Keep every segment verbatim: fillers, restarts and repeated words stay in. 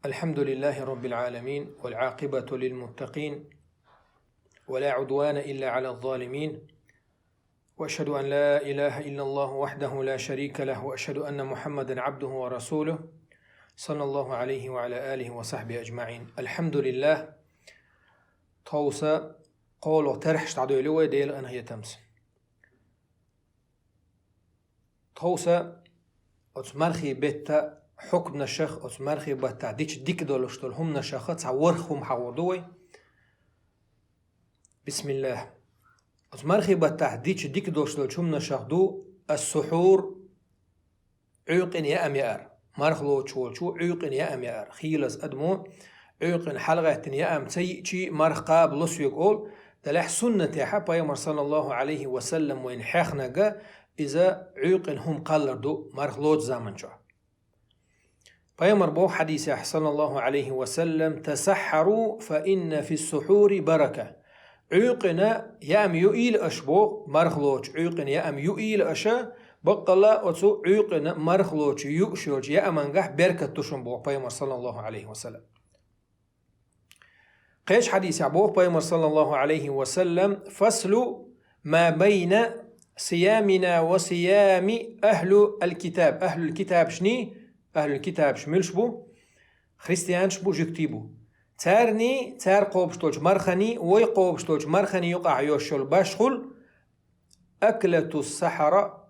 الحمد لله رب العالمين، والعاقبة للمتقين، ولا عدوان إلا على الظالمين، وأشهد أن لا إله إلا الله وحده لا شريك له، وأشهد أن محمدا عبده ورسوله، صلى الله عليه وعلى آله وصحبه أجمعين. الحمد لله. Тховса кхоалгӀа тархьаш дӀадоьлли вай Делан къинхетамца. Тховса оцу мархий бетта хьукмнашах, оцу мархий баттахь дича дика долуш долу хӀуманашаха цхьа ворхӀ хӀума хьахор ду вай. Бисмиллах. Оцу мархий баттахь дича дика долуш долчу хӀуманашах ду ас-сухьур, Ӏуьйкъина яам яар. Марха лоцуш волчо Ӏуьйкъина яам яар. Хийлаза адамо Ӏуьйкъина хьалагӀаьттина яам ца йиъчий, марха кхаба ло соьга олу, делахь суннатехь Пайхамар, саллаллаху Ӏалайхи ва саллам, вайна хьехнарг иза Ӏуьйкъина хӀума кхаллар ду марха лоцу заманчохь. Пайхамар боху хьадисехь, саллаллаху Ӏалайхи ва саллам: «Тасаххьару, фа инна фис-сухьури барака». Ӏуьйкъина яам юийла аша боху, марха лоцуш Ӏуьйкъина яам юийла аша, баккъалла оцу Ӏуьйкъина марха лоцуш юуш йолчу яамангахь беркат ду шуна боху Пайхамар, саллаллаху Ӏалайхи ва саллам. Кхечу хьадисехь боху Пайхамар, саллаллаху Ӏалайхи ва саллам: «Фаслу ма байна сиямина ва сиями ахлу аль-китаб». Ахлул китабашний, ахлул китабаш муьлш бу? Христианаш бу, жуьгтий бу. Царний, цара кхобуш долчу марханий, вай кхобуш долчу марханий юкъахь йолуш йолу башхул аклату сахара,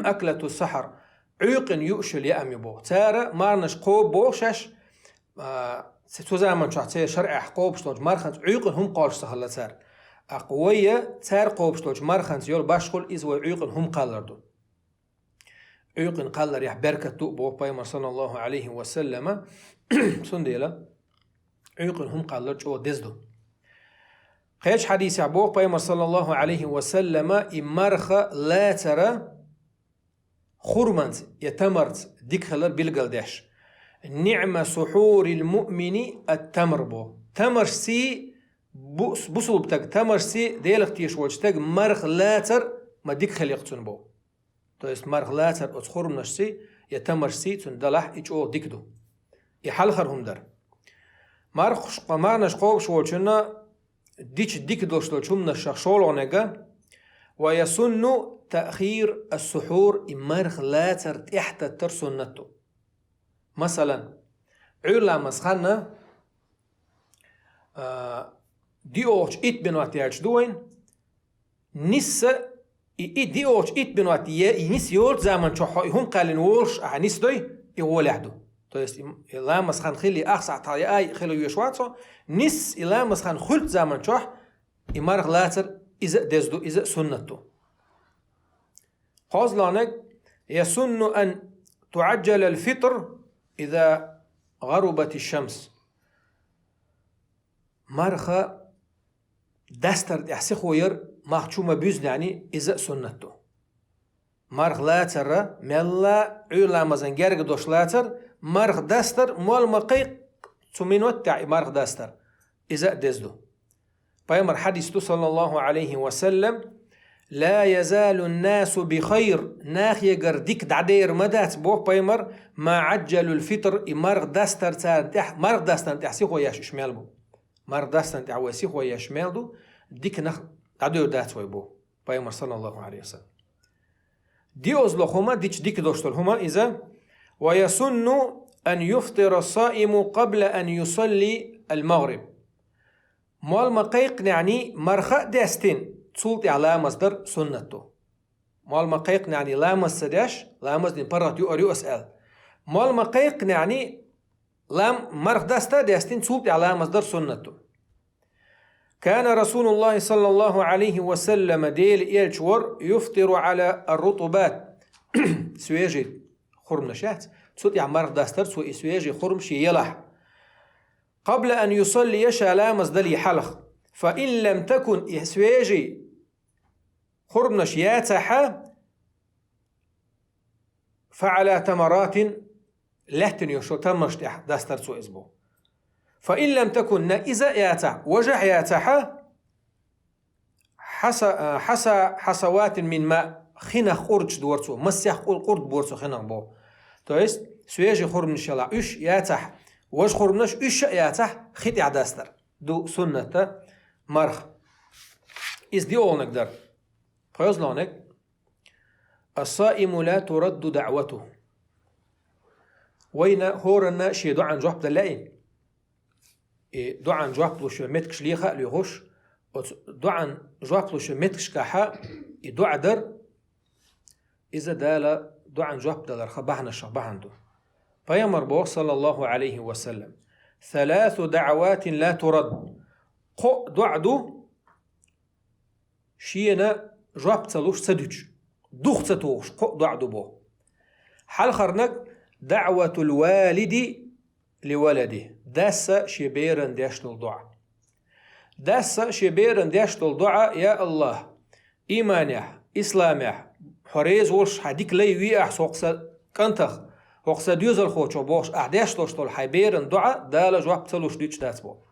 аклату сахар, Ӏуьйкъина юуш йолу яам ю боху. Цара марханаш кхобу боху шаьш, а, цу заманчохь церан шарӀехь кхобуш долчу марханца Ӏуьйкъина хӀума кхоллуш ца хилла цара. ТӀаккха вай цара кхобуш долчу марханца йолу башхул иза вай Ӏуьйкъина хӀума кхаллар ду. Ӏуьйкъина кхалларехь беркат ду боху Пайхамар, саллаллаху Ӏалайхи ва саллама, цундела Ӏуьйкъина хӀума кхаллар чӀогӀа деза ду. Кхечу хьадисехь боху Пайхамар, саллаллаху Ӏалайхи ва саллама, и марха лацара хурманца я тамарца дика хилар билгалдеш: «Ниъма сухьурил муъмини ат-тамр», бо. Тамаршций, бу-, бусулба стаг тамаршций, Делах тешаш волчу стаг марха лацар ма дика хилла цунна бо. То есть марха лацар оцу хурманашций я тамаршций цунна далахь, и чӀогӀа дика ду. И хьалхара хӀума дара. Мархаш-, марханаш кхобуш волчунна дича дика долуш долчу хӀуманашах шолгӀаниг: «Ва ясунну таъхир ас-сухьур», и марха лацар тӀаьхьататтар суннат ду. Масалан, Ӏуьйра ламаз ханна, а, диъолгӀачу итт минот яьлча ду вайн, нисса и, и диъолгӀачу итт минот е-, и нисса йолчу заманчохь хьо и хӀума кхаьллина волуш ахьа нисдой, и гӀолехь ду. То есть и, и ламаз хан хилли ах сахьт хьалха яа хила веш вац хьо, нисса и ламаз хан хуьлучу заманчохь и марха лацар иза а деза ду, иза а суннат ду. КхозлагӀниг: «Ясунну ан туӀаджжалал фитр иза гӀарубатиш шамс». Марха дастар тӀехь сихо яр мах чу ма буьзнехь, иза а суннат ду. Марха лацара, мелла Ӏуьйра ламазан герга долуш лацар, марха дастар мол ма кхайкх цу минот тӀехь и марха дастар, иза а деза ду. Пайхамар хьадис ду, саллаллаху Ӏалайхи ва саллам: «Ла язалу ан-насу би хайр», нахегара дика дӀадер ма дац, боху Пайхамар, «ма Ӏаджжалул фитр», и марха дастар царна тӀехь, марха дастарна тӀехь сихо еш уьш мел бу. Марха дастарна тӀехь вай сихо еш мел ду, диканах дӀадер дац вай бу. Пайхамар, саллаллаху Ӏалайхи ва саллам. ДиъазлохӀума, дича дика долуш долу хӀума иза: «Ва ясунну ан юфтира ас-саиму къабла ан юсалли ал-магъриб». Мол ма кхайкхнехь, марха а дестина, цул тӀехь ламаз дар суннат ду. Мол ма кхайкхнехь, ламаз ца деш, ламаз дина паргӀат юар ю ас аьлла. Мол ма кхайкхнехь, лам-, марха даста а дестина, цул тӀехь ламаз дар суннат ду. Кана Расулуллахи, саллаллаху Ӏалайхи ва саллама, Дела элча вар, юфтиру Ӏала ар-рутубат, свежий хурманаш яц, цу тӀехь марха дастар цо и свежий хурмаш елахь. Къабла ан юсаллия, ша ламаз дале хьалха. Фа ин лам такун, и свежий хурманаш яцахьа, фа Ӏала тамаратин, лаьттина йолчу тамарш тӀехь дастар цо иза бу. Фа ин лам такун, на иза а яцахь, важа а яцахьа, хьаса-, а, хьаса-, хьасаватин мин ма, хинах къурдаш дора цо, массех къур-, къурд бора цо хинах бо. То есть, свежий хурманаш елахь, уьш яцахь, Важа хурманаш уьш а яцахь, хи тӀехь дастар ду суннатта марха. Иза диъолнаг дар. ПхоьзлагӀнаг: «Ас-саиму ла турадду даъвату». Вайна хӀоранна шен доӀан жоп дан лаьий. И доӀан жоп луш йолу меттигаш леха а лоьхуш, оцу доӀан жоп луш йолу меттигашкахьа и доӀа дар, иза Дала доӀан жоп даларх бахьанашах бахьана ду. Пайхамар боху, саллаллаху Ӏалайхи ва саллам: «Саласу даъаватин ла турад». Кхо доӀа ду, шена жоп ца луш ца дуьтуш, дух ца тухуш, кхо доӀа ду боху. Хьалхарнаг: «Даъватул валиди ли валади», дасса шен беран деш долу доӀа. Дасса шен беран деш долу доӀа: «Я АллахӀ, ийманехь, исламехь, хьо реза волуш, хьан дика лай ве ахь хӀокху сан кӀантах, хӀокху сан доьзалхочух», бохуш, ахь деш долуш долу хьайн беран доӀа Дала жоп ца луш дуьтуш дац боху.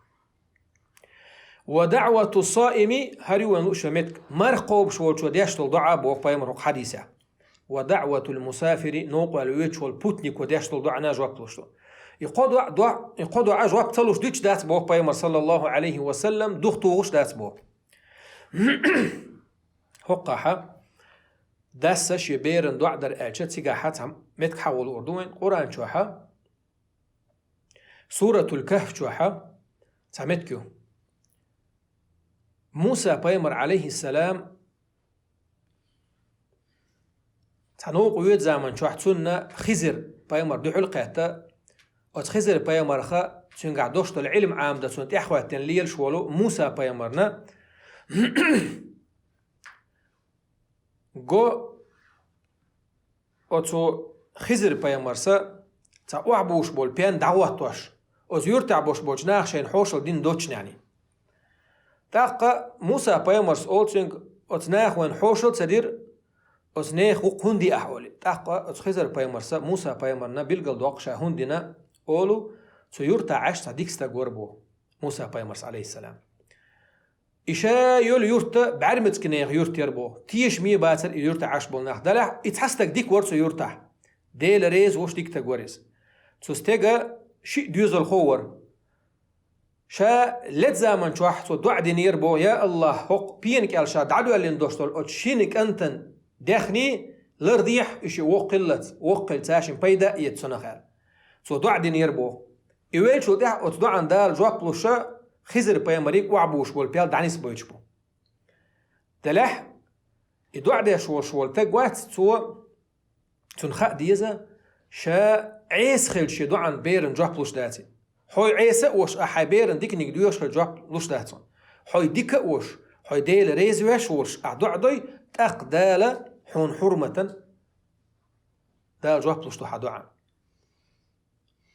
«Ва даъвату саими», хӀара ю вайн лууш йолу меттиг, марха кхобуш волчо деш долу доӀа боху пайхамар хӀокху хьадисехь. «Ва даъватул мусафири», новкъа ваьлла воьдуш волу путнико деш долу доӀана жоп луш ду. И кхо доӀа, доӀа, и кхо доӀа жоп ца луш дуьтуш дац боху пайхамар, саллаллаху Ӏалайхи ва саллам, дух тухуш дац боху. ХӀокхахьа дасса шен беран доӀа дара аьлча, цигахьа цхьа меттиг хьахо луур ду вайн Къуръан чохьа. Суратул Кахф чохьа цхьа меттиг ю. Муса пайхамар, Ӏалайхиссалам, цхьа новкъа воьду заман чохь цунна Хизир пайхамар дуьхьал кхетта, оцу Хизир пайхамарха цуьнгахь дош долу Ӏилма Ӏамдан цунна тӀаьхьахӀоьттина лелаш волу Муса пайхамарна го оцу Хизир пайхамарса цхьа охьабуш болу пен дӀахӀоттош, оцу юьртахь бош болчу наха шайна хьошалла дина доцчу нене. ТӀаккха Муса пайхамарс олу цуьнга: «Оцу наха вайна хьошалла ца дира, оцу нехан гӀуллакх хӀунда ди ахь?» олий. ТӀаккха оцу Хизир пайхамарса Муса пайхамарна билгал доккху ша хӀунда дина, олу: «Цу юьртахь Ӏаш цхьа дика стаг вара бу Муса пайхамарс, Ӏалайхиссалам. И ша йолу юрт бӀаьрмециг нехан юрт яра бу, тешаме бацара и юьртахь Ӏаш болу нах. Делахь и цхьа стаг дика вара цу юьртахь. Дела реза волуш дика стаг вара иза. Цу стеган шиъ доьзалхо вара. Ша ледда заман чохь цо доӀа динера бу: „Я АллахӀ, хӀокху пена кӀел ша дӀадоьллина дош долу оцу шина кӀантан даьхни лардехьа, и шиъ воккха хиллалц, воккха хилла цаьршинна пайда а эца цунах“, – аьлла. Цо доӀа динера бу. И веллачул тӀаьхьа оцу доӀан Дала жоп луш, Хизир пайхамариг охьабуш болу пел дӀанисбойтуш бу. Делахь, и доӀа деш волуш волу стаг вац, цо, цунна хаа деза, ша Ӏеса хилча шен доӀан беран жоп луш даций. Хьой Ӏеса а волуш, ахь хьайн беран диканиг доьхуш хилча жоп луш дац хьуна. Хьой дика а волуш, хьой Дела реза веш а волуш, ахь доӀа дой, тӀаккха Дала хьуна хьурматан Дала жоп луш ду хьан доӀан.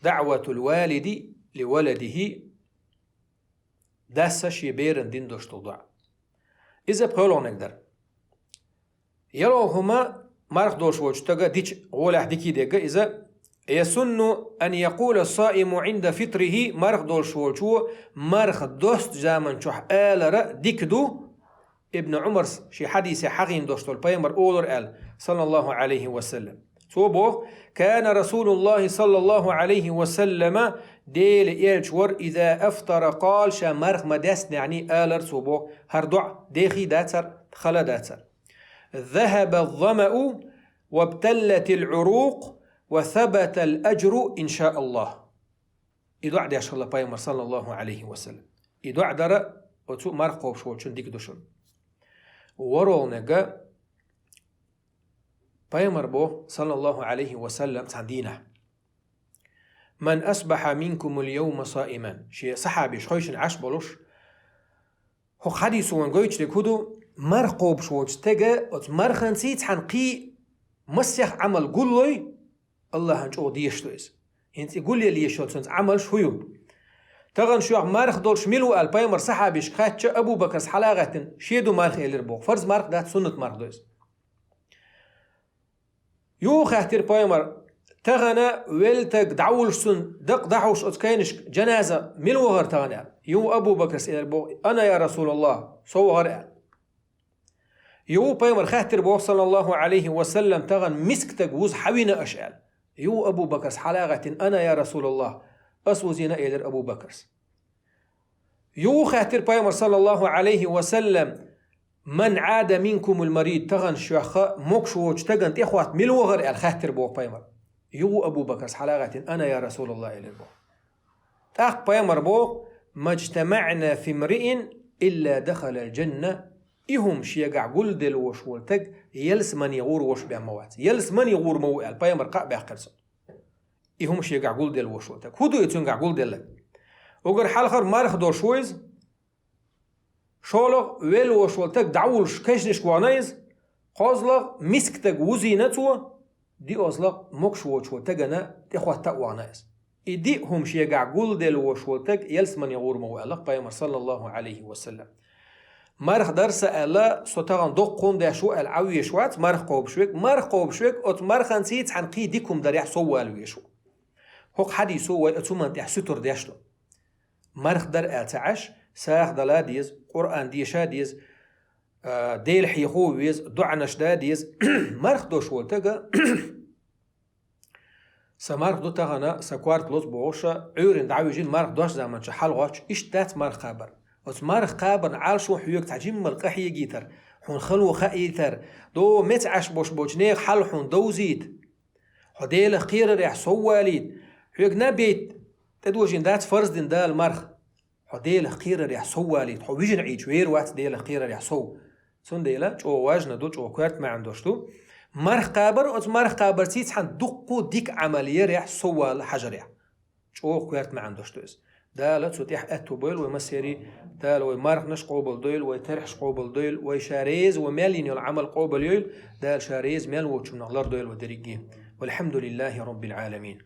Даъватул валиди ли валадихи, дасса шен беран дина дош долу доӀа. Иза пхоьлгӀаниг дара. ЯлхолгӀа хӀума марха долуш волчу стага дича гӀолехь дикий дегга иза: «Ясунну ан якъула саиму Ӏинда фитрихи», марха долуш волчо марха досту заман чохь алара дика ду, Ибн Ӏумарс шен хьадисехь хьахийна дош долу пайхамар олура аьлла, саллаллаху Ӏалайхи ва саллам. Цо боху: «Кана Расулуллахи саллаллаху Ӏалайхи ва саллама», Дела элча вара, «иза афтара къала», ша марха ма-десснехь алара цо боху, хӀара доӀа дехий дацара, хала дацара: «Захаба замау, вабталлатил Ӏурукъ, ва сабатал аджру, иншааллахӀ». И доӀа деш хилла пайхамар, саллаллаху Ӏалайхи ва саллам. И доӀа дара оцу марха кхобуш волчун дика ду шуна. ВорхӀалгӀаниг пайхамар боху, саллаллаху Ӏалайхи ва саллам, цхьана дийнахь: «Ман асбаха минкумул йовма саиман». Шен сахьабаш хойшина Ӏаш болуш, хӀокху хьадисо вайн гойтуш дерг хӀун ду? Марха кхобуш волчу стега оцу марханций цхьана кхий массех Ӏамал гуллой, АллахӀан чӀогӀа дезаш ду иза. ХӀинца и гулъяла езаш йолу цуьнца Ӏамалш хӀун ю? Тахана шуьгахь марха долуш мила ву аьлла, пайхамар сахьабашка хаьттича, Абу Бакарс хьала а гӀаьттина, шен ду марха элира боху. Фарз марха дац, суннат марха ду иза. Юха хаьттира пайхамар: «Тахана велла стаг дӀавуллуш, цуьнан дакъа дӀахьуш оцу кайнашка жаназа мила вахара тахана?» аьлла. Юха Абу Бакарс элира боху: «Ана, я РасулаллахӀ, со вахара», – аьлла. Юха пайхамар хаьттира боху, саллаллаху Ӏалайхи ва саллам: «Тахана миска стаг вуза хьан вина аша?» аьлла. Юха Абу Бакарс хьала а гӀаьттина: «Ана, я РасулаллахӀ, Ас вузийна, элира Абу Бакарс. Юха хаьттира пайхамар, саллаллаху Ӏалайхи ва саллам: «Ман Ӏада минкумул марид, тахана шух могуш воцу стагана тӀехӀотта мила вахара?» аьлла хаьттира боху пайхамар. Юха Абу Бакарс хьалагӀаьттина: «Ана, я Расулаллах», элира боху. ТӀаккха пайхамар боху: «Маджтамаъна фимриин илла дахалал джанна». И хӀума шегахь гулделла вош волу стаг ялсамане гӀур вош бен ма вац. Ялсамане гӀур ма ву аьлла, пайхамар кхаъ баьккхира цунна. И хӀума шегахь гулделла вош волу стаг. ХӀун ду и цуьнгахь гулделларг? Угар хьалхара марха долуш ву иза. ШолгӀа велла вош волу стаг дӀавуллуш кешнашка вахана иза. КхозлагӀа миска стаг вузийна цо. ДиозлагӀа могуш воцу волу стагана тӀехӀотта а вахана иза. И диъ хӀума шегахь гулделла вош волу стаг ялсамане гӀур ма ву аьлла пайхамар, саллаллаху Ӏалайхи ва саллам. Марха дар сан аьлла, со тахана доккха хӀума деш ву аьлла Ӏан везаш вац марха кхобуш верг. Марха кхобуш верг оцу марханций цхьаьна кхин дика хӀума дарехь сов вала везаш ву. ХӀокху хьадисо вай оцу хӀуманна тӀехь суьтур деш ду. Марха дар аьлла ца Ӏаш, сагӀа дала деза, Къуръан деша деза, а, Дела хьехо веза, доӀанаш да деза. Марха долуш волу стага: «Сан марха ду тахана, сан корта лоза», бохуш, Ӏуьйранна дӀавижина марха дош заманчохь хьалагӀоттуш, иштта дац марха кхабар. Оцу марха кхабарна Ӏалашо хьоьга цхьа жиммал къахьегийтар, хьуна хало хаийтар, до меца Ӏаш бош болчу нехан хьал хьуна довзийта. Хьо Делах кхерарехь сов валийта. Хьоьга наб яйта, тӀедожийна дац фарз дина Дала марха. Хьо Делах кхерарехь сов валийта. Хьо вижина Ӏийча вер вац Делах кхерарехь сов. Цундела чӀогӀа важна ду, чӀогӀа коьрта маьӀна долуш ду. Марха кхабар, оцу марха кхабарций цхьаьна дуккха дика Ӏамал ярехь сов вала хьажарехь. ЧӀогӀа коьрта маьӀна долуш ду иза. Дала цу тӀехь аьтту бойла вай массерий. Дала вай марханаш къобалдойла, вай терхьаш къобалдойла, вай ша реза вай мел йина йолу Ӏамал къобалйойла. Дала ша реза мел воцучунах лардойла вай дерриге. Валхьамдулиллахи Роббил Ӏаламин.